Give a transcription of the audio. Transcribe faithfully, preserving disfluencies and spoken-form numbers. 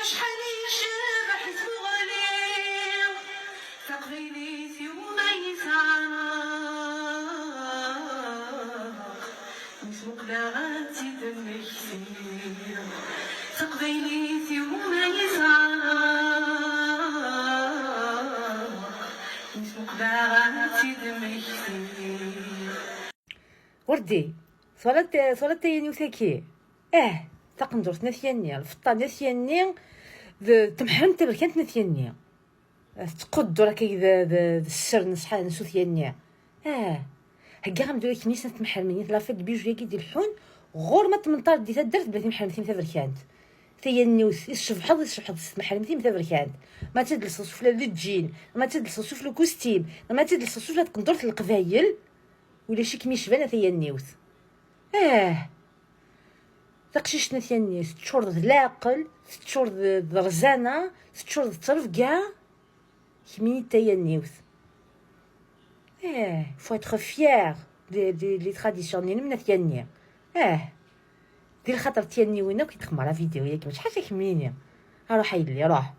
Acḥal i yecbeḥ tmuɣli, taqbaylit-iw ma yesɛa. Mi smuqleɣ ad tt-id-mmektiɣ, taqbaylit-iw ma yesɛa. Mi smuqleɣ ad tt-id-mmektiɣ. Werdi, twalaḍ, twalaḍ tayanni-w tagi? Ah, taqendurt n At Yanni, lfeṭṭa n At Yanni, d temḥremt taberkant n At Yanni. Tettquddur akka d, d, d sser n ṣṣḥa n At Yanni. Ah, heggaɣ-am-d ula kemmi snat temḥermin, la fête de bijoux-agi d-ileḥḥun, ɣur ma tmenṭareḍ di taddart bla timḥermtin taberkant. Tayanniwt, i tcebḥeḍ, i tcebḥeḍ s temḥermtin taberkant. Ma ad tadleseḍ sufella leǧin, ma ad tadleseḍ sufella ukustim, ma ad tadleseḍ sufella tqendurt n Leqbayel, ulac i kem-yecban a tayanniwt. Ah! Taqcict n At Yanni, teččur d leɛqel, teččur d, d rrezana, teččur d ttrebga. Kemmini d tayanniwt. Eh, faut être fier de, de, les traditions n At Yanni. Eh, di lxaṭer n tyanniwin akk i d-xemmer avidyu-yagi, mačči ḥaca kemmini. Aruḥ a yelli, ruḥ.